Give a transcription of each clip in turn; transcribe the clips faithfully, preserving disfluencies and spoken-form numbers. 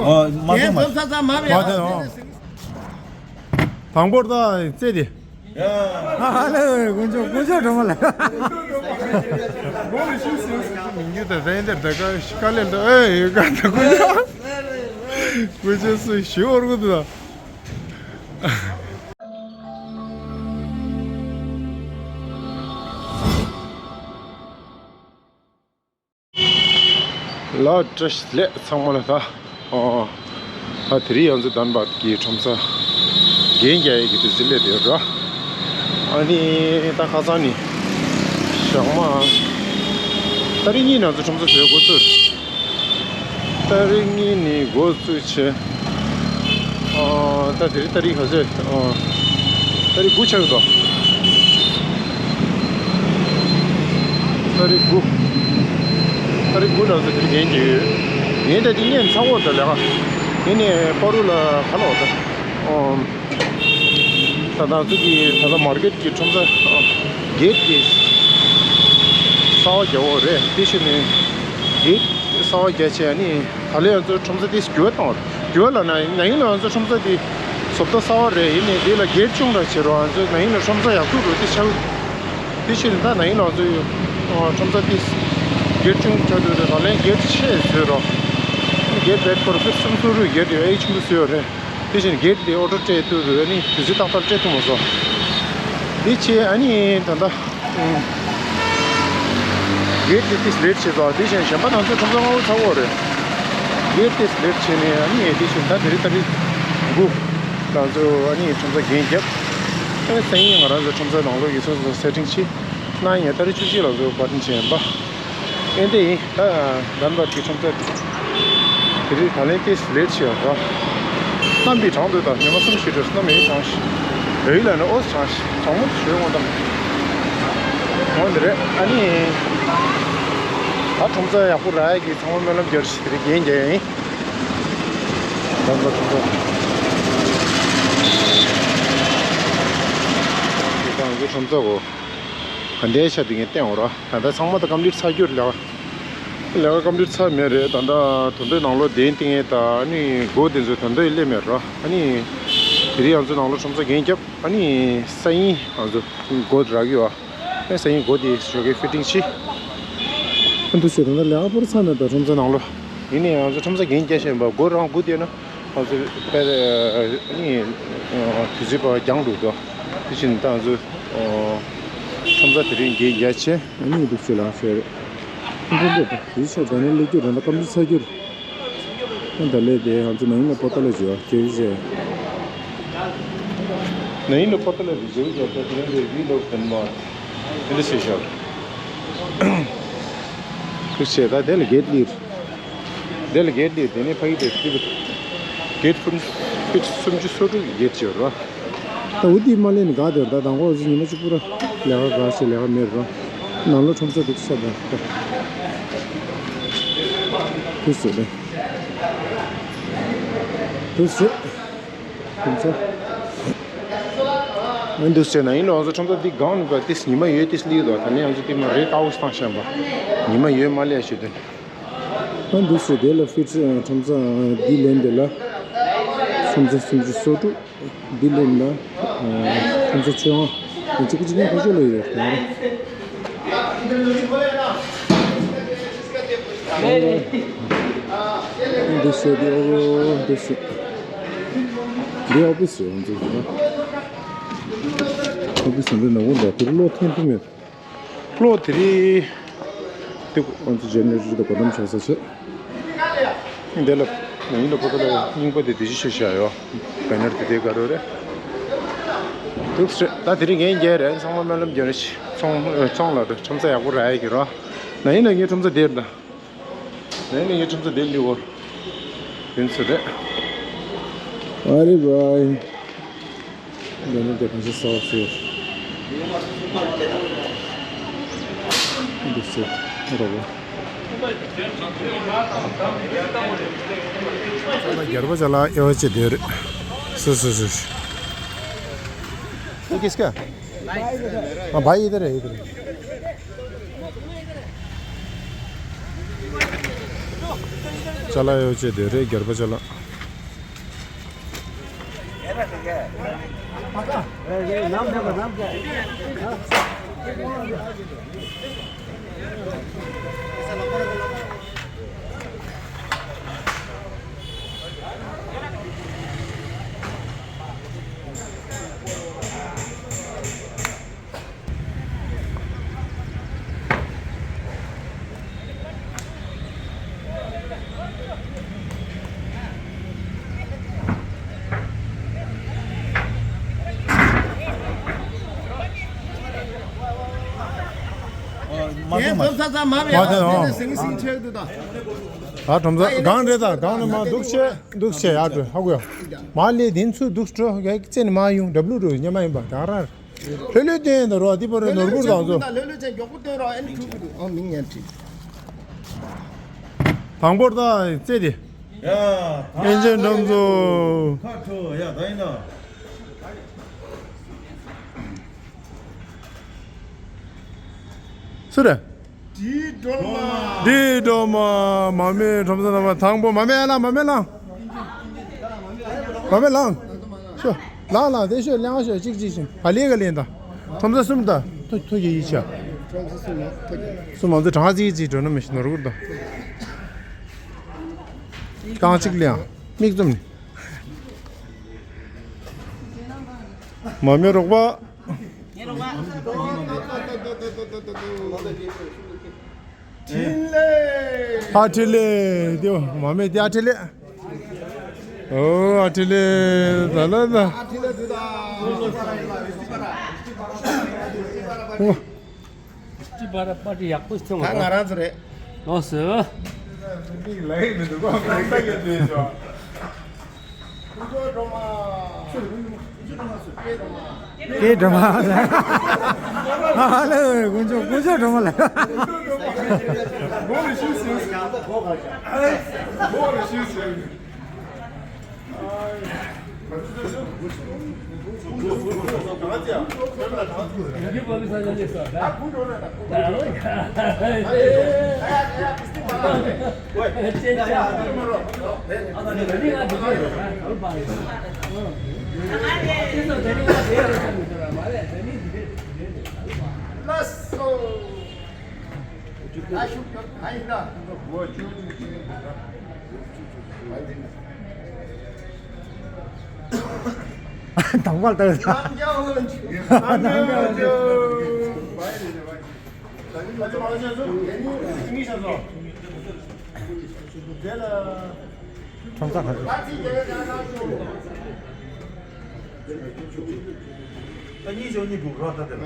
ཨ་མ་དེ་མ་ཚ་ཚ་མ་རེད། མ་དེ་ཨ། དང་པོར་ད་རྩེ་དེ། ཨ་ལེ་དཀོན་མཆོག་དཀོན་མཆོག་སྒྲོལ་མ་ལགས། མིང་རྒྱུད་དང་རེད་འདིར་ད་ག་ཤི་ཀ་ལེ་འདི་ཨེ་ཡོད་ཀ་ད་དཀོན་མཆོག་དཀོན་མཆོག་སུ་ཞི་འོར་གུ་དུ་ད། ལ་བཀྲ་ཤིས་བདེ་ལེགས་ཚང་མ་ལ་ད། ཨོ། ད་དེ་རིང་ང་ཚོ་དཱན་སྦད་ཀྱི་ཁྲོམ་ས་འགན་རྒྱག་ཡས་ཀྱི་དུས་ཚོད་སླེབས་ཡོད་ར། ཨ་ནི་ད་ཁ་སང་ནི་ཞག་མ། ཏ་རིག་གཉིས་ནང་ཚོ་ཁྲོམ་ས་བཟོས་འགོ་ཚུགས། ཏ་རིག་གཉིས་ནི་འགོ་ཚུགས་བྱས། ཨོ། ད་དེ་རིང་ཏ་རིག་ག་ཚོད། ཨོ། ཏ་རིག་དགུ་ཆགས་ཀྱི་འདུག་ཏ་རིག་དགུ། ཏ་རིག་དགུ་ནང་ཚོ་དེ་རིང་འགན་རྒྱག་ཡོད། ངས་ད་དེ་ངས་ཚ་བོ་ད་ལས་ཀ། ངས་ནས་པ་རུ་ལ་ག་ལ་འོ་ད། ཨོ། ད་ང་ཚོ་གི་ད་ལྟ་མར་ཀེཊ་གི་ཁྲོམ་ས་གེ་ཊི་གི་གསར་པ་རྒྱག་འོ་རེད། དེ་བཞིན་ནས་གེ་ཊི་གསར་པ་རྒྱག་བྱས་ནི་ད་ལོ་ང་ཚོ་ཁྲོམ་ས་དེ་འགྱུར་བ་བཏང་བ་རེད། འགྱུར་བ་ལབ་ན་ན་ཡིན་ལ་ང་ཚོ་ཁྲོམ་ས་དེ་བཟོ་ལྟ་གསར་པ་རེད། ཡིན་ནའི་དེ་ལ་གེ་ཊི་ཆུང་དྲགས་བྱས་རོགས། ང་ཚོ་ན་ཡིན་ལ་ཁྲོམ་ས་ཡག་ཐུག་རོགས་དེ་ཆགས། དེ་བཞིན་ད་ན་ཡིན་ལ་ང་ཚོ་ཁྲོམ་ས་དེ་གེ་ཊི་ཆུང་ཆགས་དུས་ད་ལན་གེ་ཊི་ཆེ་བཟོས་རོགས། གེ་ཊི་བེད་ཁོར་ཕིཊ་སུམ་ཅུ་སོ་དྲུག་གེ་ཊི་ཡོད། ཨེ་ཆུང་དུ་བཟོས་ཡོད་རེད། དེ་བཞིན་གེ་ཊི་དེ་ཨོ་ཊོ་སྤྲད་ཐུབ་རེད། ཨ་ནི་དུས་ཚོད་ཏག་ཏག་སྤྲད་ཐུབ་མ་སོང་། དེ་བྱས་ཨ་ནི་ད་ལྟ་གེ་ཊི་དེ་ཏིས་ལེཊ་བྱས་སོང་། དེ་བཞིན་གཞན་པ་ང་ཚོའི་ཁྲོམ་ས་ལྔ་པོ་ཚ་བོ་རེད། གེ་ཊི་དེ་ལེཊ་བྱས་ནས་ཨ་ནི་དེ་བཞིན་ད་དེ་རིང་ཏ་རིག་དགུ་ང་ཚོ་ཨ་ནི་ཁྲོམ་ས་འགན་བརྒྱབ། ཨ་ནི་སང་ཉིན་ང་རང་ཚོ་ཁྲོམ་ས་ནང་ལོགས་ཀྱི་སོ་སོ་སེ་ཊིང་བྱས། གནངས་ཉིན་ཏ་རིག་བཅུ་གཅིག་ལ་ང་ཚོ་བར་ཐེངས་བྱས་ཡིན་པ། ཨེ་འདི་ཡིན། ད་དཱན་སྦད་ཀྱི་ཁྲོམ་ས་དེ་རིང་ད་ལན་ཏིས་ལེཊ་བྱས་ཡོད་ར། གནམ་པའི་གྲང་འདུག་ད་ཉི་མ་གསུམ་ཞིག་འགྲོ། གནམ་མེད་གྲང་ཞིག་རེད་ལ་ནི་ཨོ་གྲང་ཞིག་གྲང་མོ་ཞོད་འོང་ད། འོ་འདི་རེད། ཨ་ནི་ད་ཁྲོམ་ས་ཡག་པོ་རག་ཡས་ཀྱི་ཚང་མ་སྨོན་ལམ་རྒྱབ་ཞིག་དེ་རིང་འགན་རྒྱག་ཡིན། དཱན་སྦད་ཁྲོམ་ས་དེ་ད་ང་ཚོའི་ཁྲོམ་ས་གོ། ག་འདྲའི་ཆ་དེ་ངས་བསྟན་འོ་ར། ད་ལྟ་ཚང་མ་ད་ཀམ་པི་ལིཊ་ཚར་རྒྱུ་རེད་ལ། ལས་ཀ་ཀམ་པི་ལིཊ་ཚར་མེད་རེད། ད་ལྟ་དོན་དུ་ནང་ལོགས་གདན་བཏིང་ཡས་དང་ཨ་ནི་སྒོ་དེ་ཚོ་དོན་དུ་སླེབས་མེད་ར། ཨ་ནི་དེ་རིང་ང་ཚོ་ནང་ལོགས་ཁྲོམ་ས་འགན་བརྒྱབ། ཨ་ནི་སང་ཉིན་ང་ཚོ་སྒོ་རག་གི་ཡོད། ཨ་སང་ཉིན་སྒོ་དེ་ཞོགས་ཀའི་ཕི་ཊིང་བྱེད། ཨ་འདུག་ཟེར། ད་ལྟ་ལས་ཀ་པོར་ཚར་མེད་ད་ཁྲོམ་ས་ནང་ལོགས། ཡིན་ནའི་ང་ཚོ་ཁྲོམ་ས་འགན་བརྒྱབ་བཞིན་པ་སྒོ་རང་སྒུག་བསྡད་ན། ང་ཚོ་དཔེ་ནི་དུས་ཚོད་པ་འགྱངས་འགྲོ་འདུག་དེ་བཞིན་ད་ང་ཚོ་ཁྲོམ་ས་དེ་རིང་འགན་རྒྱག་བྱས། ཨ་ནི་འདུག་ཚོད་ལ་ཟེར། འདི་ཚོ་ད་ནི་སླེབས་རྒྱུ་རེད། ད་ཀམ་པི་ལིཊ་ཚར་རྒྱུ་རེད། ཨ་ད་ལས་དེ་ང་ཚོ་ན་ཡིན་ལ་པོ་ཏ་ལ་བྱོས་བྱོས་བྱས། ན་ཡིན་ལ་པོ་ཏ་ལ་བྱོས་བྱས་ད་དེ་རིང་དེ་བི་ལོག་ཕན་མ་དེ་འདྲ་བྱས་ཤག་དེ་བྱས་ད་དེ་ལ་གེ་ཊི་ལིར། དེ་ལ་གེ་ཊི་དེ་ནས་ཕ་གི་དེ་ཕི་གེ་ཊི་ཕུན་ཕིཊ་སུམ་ཅུ་སོ་དྲུག་གི་གེ་ཊི་ཡོད་ར། ད་འུ་དེ་མ་ལེན་ག་དེར་ད་དང་གོ་ཟི་ཉི་མ་གཅིག་པུ་ར་ལས་ཀ་ག་ཞེ་ལས་ཀ་མེད་ར། ནང་ལོ་ཁྲོམ་ས་དུག་ས་ད་དུག་ས་རེད། དུག་ས་ཁྲོམ་ས། ཨ་འདུག་ཟེར་ན་ཡིན་ལོ་ང་ཚོ་ཁྲོམ་ས་འདི་སྒང་ནས་པ་ཏིས་ཉི་མ་ཡོད་ཏིས་ལིའུ་དོ། ད་ནས་ང་ཚོ་དེ་མ་རེད་ཀ་འུ་སྟངས་བཤད་པ་ཉི་མ་ཡོད་མ་ལས་ཞུ་དོན། ཨ་འདུག་སེ་དེ་ལ་ཕིཊ་ཁྲོམ་ས་འདི་ལེན་དེ་ལ་ཁྲོམ་ས་སུམ་ཅུ་སོ་དྲུག་འདི་ལེན་ལ་ཁྲོམ་ས་ཆོས་དབང་གཅིག་གཅིག་ཉིན་ཁོ་ཚོ་ལ་ཡོད་དེ། འདུག་སེ་དེ་ཨོ་འདུག་སེ་འདི་ཨོ་ཕི་སི་ཡོང་འདུག་ཨོ་ཕི་སི་འདི་ནང་འོང་འདུག་དེ་ལོ་ཐེན་ཐུ་མེད། གློག་དེ་རིང་དེ་ང་ཚོ་ཇེ་ནེ་རེ་ཊར་དེ་སྒོ་འགྲམ་བྱ་ས་བྱས། འདི་ལ་ཡིན་ལ་ཁོ་ཚོ་ལ་རྙིང་པ་དེ་དེ་ཅི་ཤོད་བཞག་ཡོད། བེ་ནར་དེ་དེ་ག་རོ་རེད། འདུག་སེ་ད་དེ་རིང་ངས་རྒྱལ་རེད། ཚང་མ་སྨོན་ལམ་རྒྱབ་རེ་ཞིག་ཚོང་ཚོང་ལ་ཁྲོམ་ས་ཡག་པོ་རག་ཡ་གི་རོ། ན་ཡིན་ན་ངའི་ཁྲོམ་ས་དེར་ད། ན་ཡིན་ན་ངའི་ཁྲོམ་ས་དེར་ལི་བོར། དེ་ཚོ་རེད། ཨ་རེ་བའི། འདི་ནི་དེ་གང་ཞིག་ཟ་བ་ཟེར། འདི་ཟེར་རོ། རྒྱལ་པོ་ཅ་ལག་ཨེ་བ་ཅེ་དེ་རེད། སུ་སུ་སུ། ये किसका? हाँ भाई, इधर है, इधर है। ཅ་ལག་ཡོ་བྱད་དེ་རེད། སྒལ་པ་ཅ་ལག་ཡན་བབས་ས་ཚ་མ་བས་མ་དེ་ཨ་ཟིང་ཟིང་ཆེ་གི་འདུག་ད། ད་ཁྲོམ་ས་གང་རེད། ད་གང་ནས་མ་འདུག་ཆེ་འདུག་ཆེ་ཡར་འགྲོ་ཧ་གོ་ཡ། མ་ལས་དེ་ཚུར་འདུག་འགྲོ་ཡ་རྩེ་ནས་མ་ཡོང་། འགྲམ་ལུག་འགྲོ་ཉི་མ་ཡིན་པ་ད་ར། ལྷོད་ལྷོད་བསྟན་ཡིན་ད་རོ། དེ་བར་ནོར་བུར་དང་ཚོ། ལྷོད་ལྷོད་ཅན་མགྱོགས་པོ་བསྟན་རོགས། ཨ་ནི་འཁྲུག་གི་འདུག་ཨ་མིང་ཡན་ཁྲིད། དང་པོར་ད་རྩེ་དེ། ཡ། ཨེ་ཅན་ཁྲོམ་ཚོ། ཁ་ཁྲོ་ཡ་ད་ཡིན་ན། སུ་རེད། འདི་སྒྲོལ་མ། འདི་སྒྲོལ་མ། མ་མེ་ཁྲོམ་ས་རྣམ་པ་དང་པོ། མ་མེ་ལ། མ་མེ་ལ། མ་མེ་ལ། ཤོ། ལ་ལ་དེ་ཤོ་ལེང་ཤོ་གཅིག་གཅིག་བཞིན་ག་ལེ་ག་ལེ་ད། ཁྲོམ་ས་གསུམ་ད། ཐུ་ཐུ་ཡི་ཡི་ཆ། ཁྲོམ་ས་གསུམ་ལ་ཐུ་ཡི། གསུམ་མང་ཚེ་གྲངས་གཅིག་གཅིག་འགྲོ་ན་མི་ཤི་ནོར་གུར་ད། རྐང་གཅིག་ལེང་། མིག་བཙུམ་ནི། མ་མེ་རོགས་པ། ཨ་ཁྲི་ལེ། དེ་མ་མེ་དེ་ཨ་ཁྲི་ལེ། ཨོ་ཨ་ཁྲི་ལེ། ད་ལ་ད། ཨོ། ཅི་པ་ར་པ་ཏི་ཡག་པོ་ཞིག་ད་ང་རང་ཚོ་རེད། ལོ་སི། མིག་ལ་ཡི་མི་འདུག་གོ། ཁོང་ཏག་གི་བྱས་ཤོག་སྐྱེས་སྒྲོལ་མ། ཨ་ལེ་དཀོན་མཆོག་དཀོན་མཆོག་སྒྲོལ་མ་ལ། དང་པོ་ལྟ། ཁྲོམ་ས་ག་རེ། ད་གཉིས་ཆོག་གཉིས་འདུག་རོགས་ད་དེ་ལ།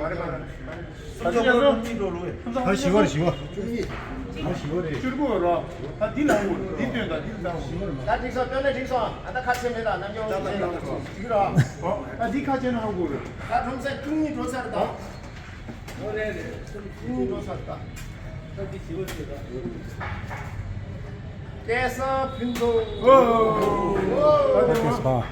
སུམ་ཅུ་གཉིས་འགྲོ་ལོ་ཨེ། ད་བཞི་བ་རེད། བཞི་བ། བཅུ་གཉིས། ད་བཞི་བ་རེད། བཅུ་དགུ་རོགས། ད་འདི་ལ་འོ་འདི་སྟོན། ད་འདི་ལ་འོ། ད་འགྲིག་སོང་། སྟོན་ལེ་འགྲིག་སོང་། ཨ་ད་ཁ་ཆེ་མེད་ད། རྣམ་རྒྱལ་འོ་ཆེ་ཡོང་སོང་། འགྲིག་རོགས། ད་འདི་ཁ་ཆེ་ན་ཧ་གོ་རེད། ད་ཁྲོམ་ས་བཅུ་གཉིས་འགྲོ་ཚར་ད། སྐལ་བཟང་ཕུན་ཚོགས། ད་དེ་སོ།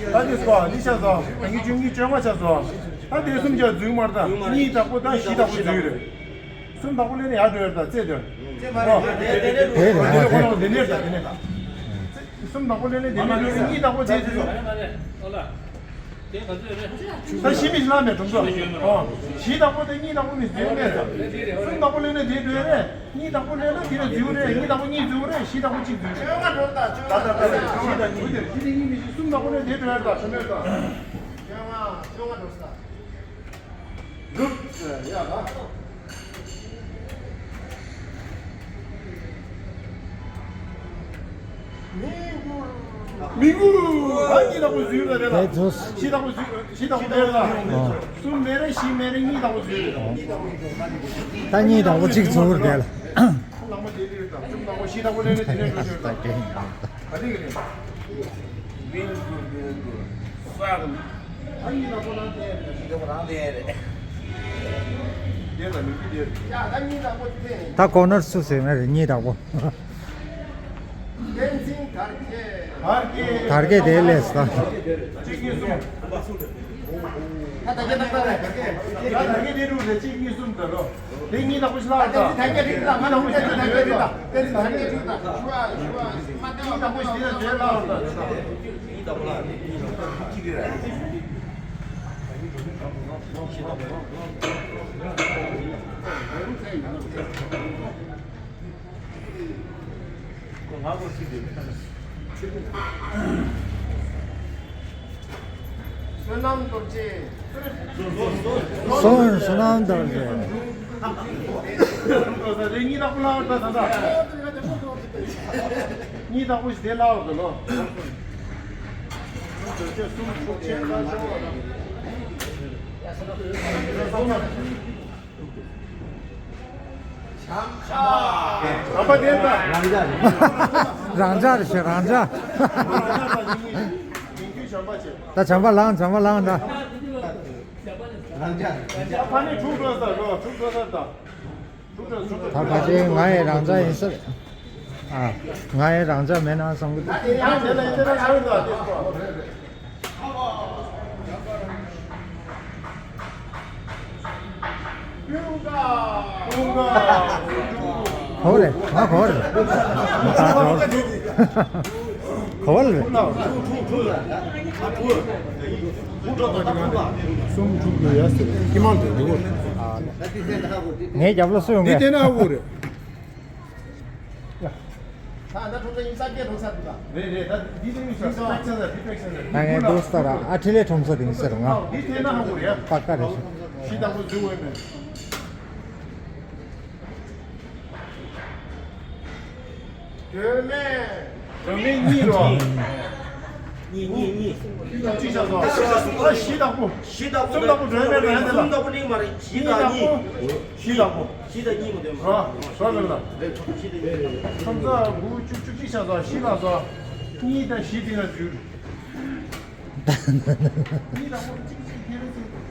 ད་དེ་སོ། འདི་ཆགས་སོ། ཉི་ཤུ་གཉིས་བཅོ་ལྔ་ཆགས་སོ། ད་དེ་གསུམ་ཆགས་འཛུལ་མར་ད། གཉིས་བདག་པོ་ད་བཞི་བདག་པོ་འཛུལ་རེད། གསུམ་བདག་པོ་ལེན་ནས་ཡར་འགྲོ་ཡར་ད་རྩེ་དོན། ཨོ། དེ་ནས་ཁོ་ན་དེ་ནས་ད་དེ་ནས་ད། གསུམ་བདག་པོ་ལེན་ནས་དེ་ནས་འགྲོ་རེད། གཉིས་བདག་པོ་དེ་འཛུལ། ད་བཞི་མི་ལ་མེད་གྲོང་ཚོ། ཨོ། བཞི་བདག་པོ་དེ་གཉིས་བདག་པོ་མི་འཛུལ་མེད་ད། གསུམ་བདག་པོ་ལེན་ནས་དེ་འགྲོ་རེད། གཉིས་བདག་པོ་ལེན་ན་དེ་ལ་འཛུལ་རེད། གཉིས་བདག་པོ་གཉིས་འཛུལ་རེད། བཞི་བདག་པོ་གཅིག་འཛུལ་རེད། བཅོ་ལྔ་འགྲོ་ད། བཅོ་ལྔ་འགྲོ་ད། བཅོ་ལྔ་འགྲོ་ད། བཅོ་ལྔ་འགྲོ་ད། བཅོ་ལྔ་འགྲོ་ད། འགྲུབ་ཡ་ལ། མི་འགུལ། ད་གཉིས་བདག་པོ་འཛུལ་ལ་རེད་ལ། དེ་ཚོ། བཞི་བདག་པོ་འཛུལ། བཞི་བདག་པོ་མེད་ལ། ཨོ། གསུམ་མེད་རེད། བཞི་མེད་རེད། གཉིས་བདག་པོ་འཛུལ་རེད། ད་གཉིས་བདག་པོ་གཅིག་འཛུལ་རེད་ལ། ལག་མ་དེ་དེ་རེད་ད། གསུམ་བདག་པོ་བཞི་བདག་པོ་ལེན་ནས་དེ་ནས་འགྲོ་རྒྱུ་རེད་ད། ད་དེ་གི་རེད། མི་འགུལ་མི་འགུལ། ས་རུ། ད་གཉིས་བདག་པོ་ལ་དེ་བཞི་བདག་པོ་རང་དེ་རེད། དེ་ལ་མི་འགུལ་དེ་རེད། ཡ་ད་གཉིས་བདག་པོ་དེ། ད་གོ་ནར་སུ་ཟེར་ན་རེད། གཉིས་བདག་པོ། བསྟན་འཛིན་དར་རྒྱས། དར་རྒྱས་དེ་ལས་ད། གཅིག་གཉིས་གསུམ། ད་དར་རྒྱས་ཏག་ཏག་རེད། ད་དར་རྒྱས་དེ་དྲུག་རེད། གཅིག་གཉིས་གསུམ་ད་ལོ། དེ་གཉིས་དག་པོ་ཞིག་ལ་ད། དེ་དར་རྒྱས་དྲུག་ད། ང་ལ་ཧུང་ཏེ་དར་རྒྱས་དྲུག་ད། དེ་དར་རྒྱས་དྲུག་ད། ཞུ་བ་ཞུ་བ་མ་དེ་དག་པོ་ཞིག་ལ་བྱེད་ལ་ད། བསོད་ནམས་རྡོ་རྗེ། བསོད་བསོད་ནམས་རྡོ་རྗེ། རེ་གཉིས་དག་པོ་ལ་ད་ད་ད། གཉིས་དག་པོ་ཞིག་དེ་ལ་བ་ད་ལོ། རྡོ་རྗེ་གསུམ་ཐུགས་ཆེན་ཁ་ཤོ། བྱམས་པ་དེ་ལྟ། རང་འཇགས་རེད། རང་འཇགས་རེད་ཤག་རང་འཇགས། ད་བྱམས་པ་ལངས། བྱམས་པ་ལངས་ད། རང་འཇགས་རེད། ཕ་ནི་དྲུག་འགྲོ་ས་རོ། དྲུག་འགྲོ་ས་ད། དྲུག་འགྲོ་དྲུག་འགྲོ། ད་ཕལ་ཆེར་ང་ཡི་རང་འཇགས་ཡིན་ས་རེད། ཨ། ང་ཡི་རང་འཇགས་མེད་ན་བསམ་གི་འདུག་ཡང་དེ་ལ་ཡིན་ན་ཡང་ད། གོ་བ་རེད། ང་གོ་བ་རེད། ད་གོ་བ་རེད། གསུམ་དྲུག་ཡོད་ཡ་ཟེར། ཀྱི་མང་དུ་འདུག་ངའི་རྒྱབ་ལ་སུ་ཡོང་གི། འདི་དེ་ན་ཧ་གོ་རེད། ད་ཁྲོམ་ས་ཡིན་ས་སྐད་ཁྲོམ་ས་འདུག་ད། རེད་རེད། ད་འདི་དེ་ཡིན་ས་པེག་ས་ས་འདི་པེག་ས་ས། ད་ངས་འདུག་ས་ར་ཨ་ཁྲི་ལེ་ཁྲོམ་ས་དེ་ཡིན་ས་ར་ང་། འདི་དེ་ན་ཧ་གོ་རེད་ཡ། པ་ཀ་རེད་ཤག་ཤི་དང་པོ་འཛུལ་འོས་མེད། སྒྲོན་མེ། སྒྲོན་མེ་གཉིས་རོ། གཉིས་གཉིས་གཉིས། གཅིག་བཞག་སོང་། ཨ་བཞི་དང་པོ། བཞི་དང་པོ། གསུམ་དང་པོ་སྒྲོན་མེ་རེད་དེ་ལ། གསུམ་དང་པོ་གླེང་མ་རེད། བཞི་དང་གཉིས། བཞི་དང་པོ། བཞི་དང་གཉིས་མ་འདོན་པ། རོ། རོ་མེད་ལ། རེད། བཞི་དང་གཉིས། ཁྲོམ་ས་དགུ་བཅུ་བཅུ་གཅིག་བཞག་སོང་། བཞི་ལ་སོང་། གཉིས་དང་བཞི་དེ་ལ་འཛུལ། གཉིས་དང་པོ་གཅིག་གཅིག་ཁྱེར་སོང་།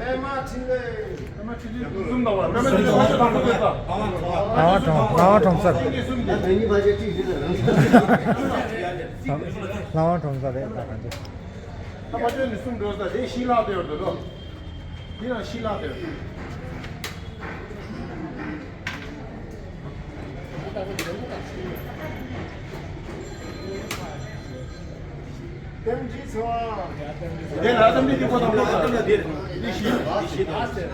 པད་མ་འཕྲིན་ལས། པད་མ་འཕྲིན་ལས་གསུམ་དང་པ། པད་མ་འཕྲིན་ལས་ཕ་ཆོས་དང་པོ་སྐྱོད་པ། ལྷ་དབང་གྲོང་། ལྷ་དབང་གྲོང་གསར། གཉིས་གསུམ་གྱི། ལྷ་དབང་གྲོང་གསར་རེད་ད་གང་ཅི། ད་ཕ་ཆོས་ནི་གསུམ་འགྲོ་ས་དེ་ཤི་ལྷག་དེ་ཡོད་དོ། འདི་ལ་ཤི་ལྷག་དེ་ཡོད། རྟེན་འབྲེལ་ཚེ་དབང་། དེ་ལ་རྟེན་འབྲེལ་གྱི་སྒོ་དང་པོ་དང་། འདི་ཤི། འདི་ཤི་དང་། ད་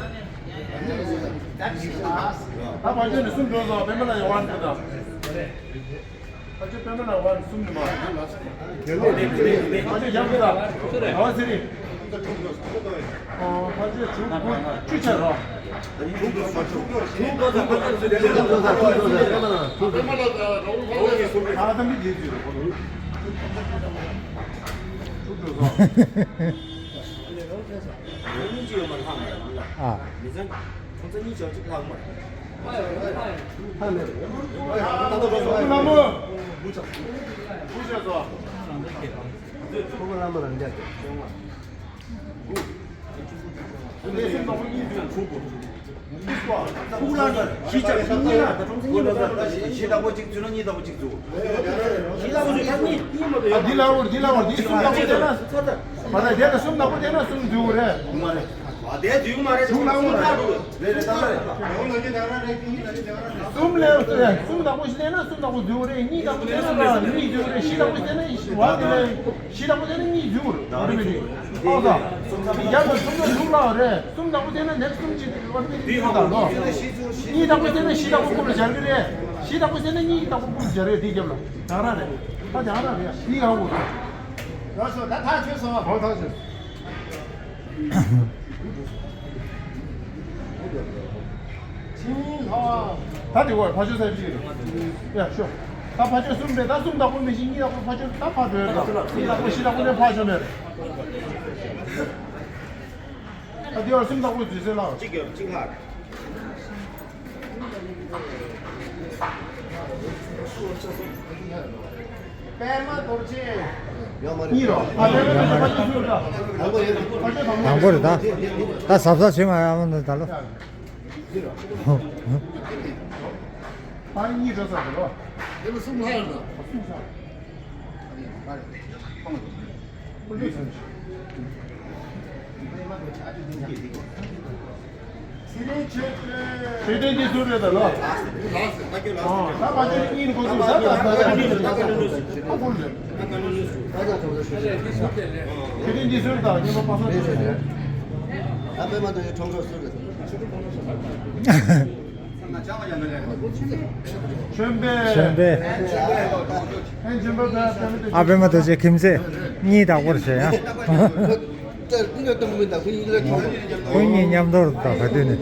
ཕ་ཆོས་ནི་གསུམ་འགྲོ་ས་པད་མ་ལ་ཡང་བ་འདི་དང་། ཕ་ཆོས་པད་མ་ལ་བ་གསུམ་ནི་མ། ཕ་ཆོས་ཡང་གི་ད། ག་བ་ཟེར་རེད། ཕ་ཆོས་དྲུག་དགུ་བཅུ་ཆ་རོ། ཨ་ད་མི་དེ་དུས། ཨ། མི་ཚང་ཁོང་ཚོ་གཉིས་ཆ་གཅིག་ལྷག་མ། ལྷག་མེད། ལྷག་མོ། བུ་ཆ་བུ་ཆ་བཟོ། ཁོང་ལྷག་མོ་ལ་འདྲ། ཁོང་ལ་གཉིས་ཆ་གཉིས་ལ་ད་ཁོང་ཚོ་གཉིས་ལ་ད་ཁོང་ཚོ་གཉིས་ལ། བཞི་དང་པོ་གཅིག་བཙུགས་ན་གཉིས་དང་པོ་གཅིག་བཙུགས། བཞི་དང་པོ་གཅིག་ད་གཉིས་གཉིས་མ་གཏོགས་ཡོད། འདི་ལ་འོར་འདི་ལ་འོར་འདི་གསུམ་དང་པོ་དེ་ན། མ་རེད། དེ་ལ་གསུམ་དང་པོ་དེ་ན་གསུམ་འཛུལ་རེད། མ་རེད། ཨ་དེ་དུས་མ་རེད། གསུམ་དང་པོ་ད་འགྲོ། རེད་རེད། ད་རེད། གསུམ་ལས་གསུམ་དང་པོ་ཞིག་ལས་ན་གསུམ་དང་པོ་འཛུལ་རེད། གཉིས་དང་པོ་དེ་ན་གཉིས་འཛུལ་རེད། བཞི་དང་པོ་དེ་ན་བཞི་བ་དེ་ལས་བཞི་དང་པོ་དེ་ན་གཉིས་འཛུལ་རེད། ཨོ་ཏོ་མེ་ཏིག་ཨོ་ད། ཡར་ལ་གསུམ་ལ་དྲུག་ལ་རེད། གསུམ་དང་པོ་དེ་ན་ནེག་གསུམ་གཅིག་ཨོ་ཏོ་མེ་ཏིག་དྲུག་དང་ནོ། གཉིས་དང་པོ་དེ་ན་བཞི་དང་པོ་ཀུན་ལ་སྦྱར་གི་རེད། བཞི་དང་པོ་དེ་ན་གཉིས་དང་པོ་ཀུན་ལ་སྦྱར་རེད། དེ་རྒྱབ་ལ་ད་ར་རེད། ད་ད་ར་རེད། དེ་ཡག་པོ་རེད། ཡག་སོང་། ད་ཐག་ཆོད་སོང་། ཧོ་ཐག་ཆོད། ཕྱི་ཉིན་ལྷ། ད་དེ་བར་ཕ་ཆོས་ས་ཡིབ་ཅིག་རེད། ཡ་ཤོ། ད་ཕ་ཆོས་གསུམ་རེད། ད་གསུམ་དང་པོ་མི་ཤེས། གཉིས་དང་པོ་ཕ་ཆོས་ད་ཕ་འགྲོ་ཡོད་ད། གཉིས་དང་པོ་བཞི་དང་པོ་ནས་ཕ་ཆོས་མེད་རེད། ད་དེ་བར་གསུམ་དང་པོ་འཛུལ་སེ་ལགས། གཅིག་ཡོད་གཅིག་ལྷག་པད་མ་རྡོ་རྗེ། གཉིས་རོ། ཨ་པད་མ་རྡོ་རྗེ་ཕ་ཆོས་གསུམ་རེད་ད། དང་པོ་རེད་ད། ད་གཟབ་གཟབ་བྱེད་མ་ཡ་མ་ད་ལོ། ཨ་གཉིས་འགྲོ་ས་རེད་ལོ། དེ་ལ་གསུམ་ལྷག་ཡོད་ལ། གསུམ་ལྷག་ཆོས་ལྡན་འདི་ཚོ་རེད་ད་ལོ། ད་མ་ཆོས་གཉིས་ནི་ཁོ་ཚོ་ད་ད་ད་ད་ད་ད་ད་ད་ད་ད་ད་ད་ད་ད་ད་ད་ད་ཆོས་ལྡན་འདི་ཚོ་རེད་ད་ཉི་མ་པ་སངས་ཆོས་ལྡན། ད་པད་མ་དོན་གྲུབ་ཁྲོམ་སྐོར་སུ་རེད། ཆོས་འཕེལ། ཆོས་འཕེལ། ཨ་པད་མ་རྡོ་རྗེ་ཁྱིམ་མཚེས་གཉིས་བདག་པོར་བྱས་ཡ། ཁོ་གཉིས་མཉམ་དུ་དང་ག་དུས་ནས།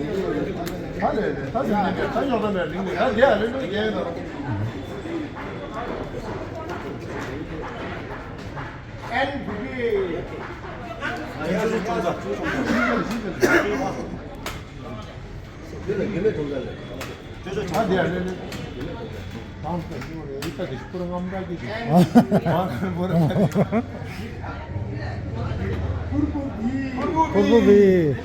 ཕུར་བུ་བི།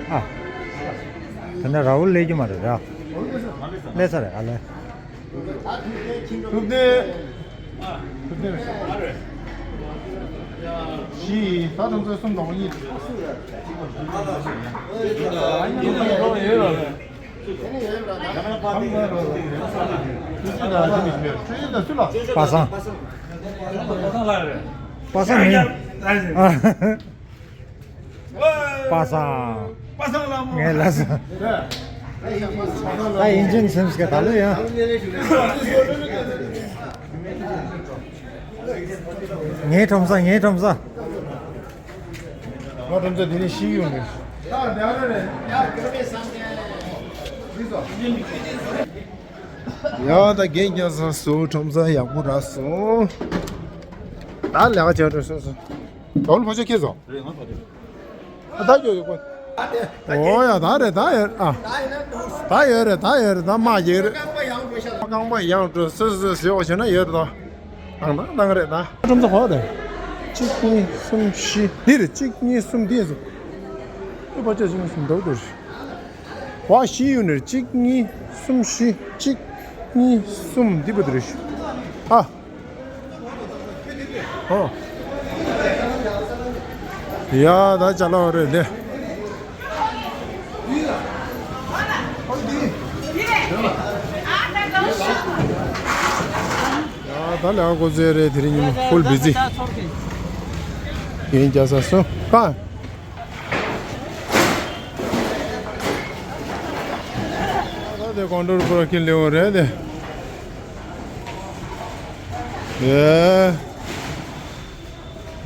ཨ། ད་ནི་ར་ཧུལ་སླེབས་ཀྱི་མ་རེད་ར། སླེབས་ཚར་རེད་ཨ་ལེ། ཐུབ་བསྟན། ཐུབ་བསྟན་རེད། བཞི། ད་ཁྲོམ་ཚོ་གསུམ་དང་པོ་གཉིས། པ་སངས། པ་སངས་མིན། པ་སངས། པ་སངས་ལ་མོ། ངས་ལ་ས། ད་ཡིན་ཅིན་སེམས་ཀྱི་ད་ལོ་ཡང་། ངའི་ཁྲོམ་ས། ངའི་ཁྲོམ་ས། ང་ཁྲོམ་ས་དེ་ནས་ཤི་ཡོང་ནས། ཡ་ད་རྒན་རྒྱག་ས་སུ་ཁྲོམ་ས་ཡག་པོ་རག་སོང་། ད་ལས་ཀ་བྱེད་འགྲོ་སོང་སོང་། ད་ལོ་ཕོ་ཆ་ཁྱེར་སོང་། རེད་ང་ཕ་དྲུག་ད་ཡོད་ཡོད་གོ། ཨོ་ཡ་ད་རེད་ད་ཡོད་ཨ། ད་ཡོད་རེད་ད་ཡོད་རེད་ད་མ་ཡོད་རེད། རྐང་པ་ཡང་འགྲོ་ཤ། རྐང་པ་ཡང་འགྲོ་སོ་སོ་ཟེར་བ་བྱས་ན་ཡོད་རེད་ད། དང་དང་དང་རེད་ད། ཁྲོམ་ས་ཧོ་རེད། གཅིག་གཉིས་གསུམ་བཞི་འདི་རེད། གཅིག་གཉིས་གསུམ་འདི་ཡིན་སོང་། ཨེ་པ་ཅག་གཅིག་གཉིས་གསུམ་འདུག་འདུག་རེད། ཧོ་བཞི་ཡོད་ནི་རེད། གཅིག་གཉིས་གསུམ་བཞི་གཅིག་གཉིས་གསུམ་འདི་པོ་འདི་རེད་ཤི། ཨ། ཨོ། ཡ་ད་ཅ་ལག་རེད་དེ། ཡ་ད་ལས་ཀ་འགོ་བཙུགས་རེད། དེ་རིང་ཉིན་མོ་ཧྥུལ་བི་ཛི། ཡིན་རྒྱ་ས་སོ་ཀ། ད་དེ་ཀོང་ཀྲོལ་པུ་ར་ཁིན་ལེའོ་རེད་དེ། ཨེ།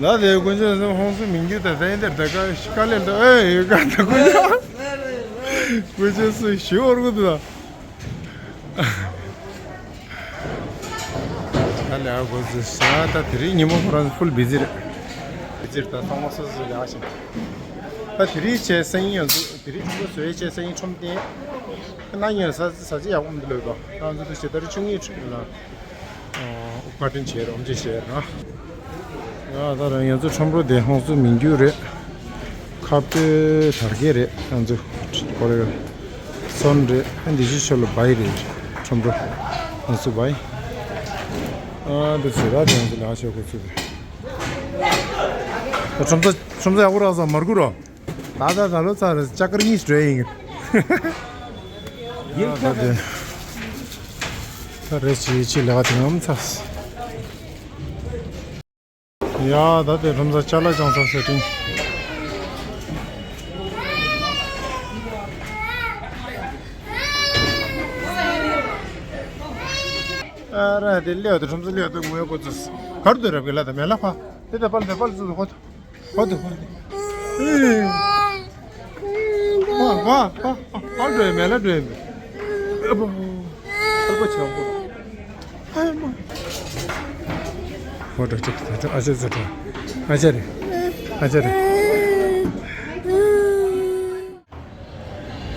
ད་དེ་དཀོན་མཆོག་གསུམ་ཧོན་སུར་མིང་རྒྱུད་ད་ད་ཡིན་དེ་ད་ཀ་ཤི་ཀ་ལེ་ད་ཨེ་ཡོད་ཀ་ད་དཀོན་མཆོག་དཀོན་མཆོག་གསུམ་ཞི་བར་གུ་དུ་ད། ད་ལས་ཀ་འགོ་ཚུགས་ཤག་ད་དེ་རིང་ཉིན་མོ་ཁོ་རང་ཧྥུལ་བི་ཛི་རེད། བི་ཛི་རེད། ད་ཚང་མ་སོ་སོ་ལས་ཀ་བྱེད། ད་དེ་རིང་བྱས་སང་ཉིན་ཡང་འདུག་དེ་རིང་ཁྲོམ་སྐོར་བཟོ་ཡས་བྱས་སང་ཉིན་ཁྲོམ་བསྟན། ཁ་ན་ཉིན་ཟ་ཟ་ཅི་ཡག་པོ་མི་འདུག་ལོས་དོ། ད་ང་ཚོ་དུ་བྱེད་ད་རེས་ཆུ་ངོས་ཁྲོད་ལ་ཨུ་བཀའ་དྲིན་ཆེ་རོགས་མཇལ་བྱས་ར། ཡ་ད་རང་ང་ཚོ་ཁྲོམ་རོ་དེ་ཧོན་སུར་མིང་རྒྱུད་རེད། ཁ་སྤྲོད་དར་རྒྱས་རེད། ང་ཚོ་ཁོ་རེ་སོན་རེད། ཨ་འདི་ཤི་ཤོ་ལོ་བའི་རེད། ཁྲོམ་རོ་ཧོན་སུར་བའི། ཨ་འདི་ཚོ་ར་དེ་ང་ཚོ་ལ་ཤོ་ཁོ་ཚོ་རེད། ཁྲོམ་ས་ཁྲོམ་ས་ཡག་པོ་རག་སོང་མར་ཁུ་རོ། ད་ད་ད་ལོ་ཚར་རེད། ཅ་ཀར་གཉིས་སྤྲོད་ཡིན། ཡ་ད་དེ་ད་རེས་ཅི་ཅི་ལས་ཀ་དེ་ངམ་ཚར། ཡ་ད་དེ་ཁྲོམ་ས་ཅ་ལག་ཅང་ཚར་སེ་ཏིང་། ཨ་ར་དེ་ལེའོ་དེ་ཁྲོམ་ས་ལེའོ་དེ་ངོས་གོ་ཚུལ་གར་དུ་རབ་གི་ལ་དེ་མེ་ལ་ཕ་དེ་དེ་པལ་དེ་པལ་ཚུ་ཧོ། ཧོ་དུ་ཧོ་དུ། ཨེ། ཧོ་ཧོ་ཧོ་ཧོ་འགྲོ་ཡ་མེད་ལ་འགྲོ་ཡ་མེད། ཨ་བོ། ཨ་བོ་ཆེན་པོ། ཨ་མ། ཧོ་འགྲོ་ཅིག་ཨ་ཅག་ཨ་ཅག་རེད། ཨ་ཅག་རེད།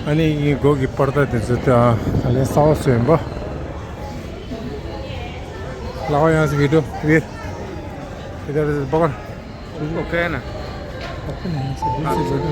ཨ་ནི་ངའི་སྒོ་གི་པར་ད་དེ་ཚོ་ད་ཨ་ལས་གསར་པ་བཟོས་ཡིན་པ། लगाओ यहाँ से वीडियो, वीर। इधर से पकड़। ओके है ना? ओके नहीं, ऐसे दूर से वीडियो।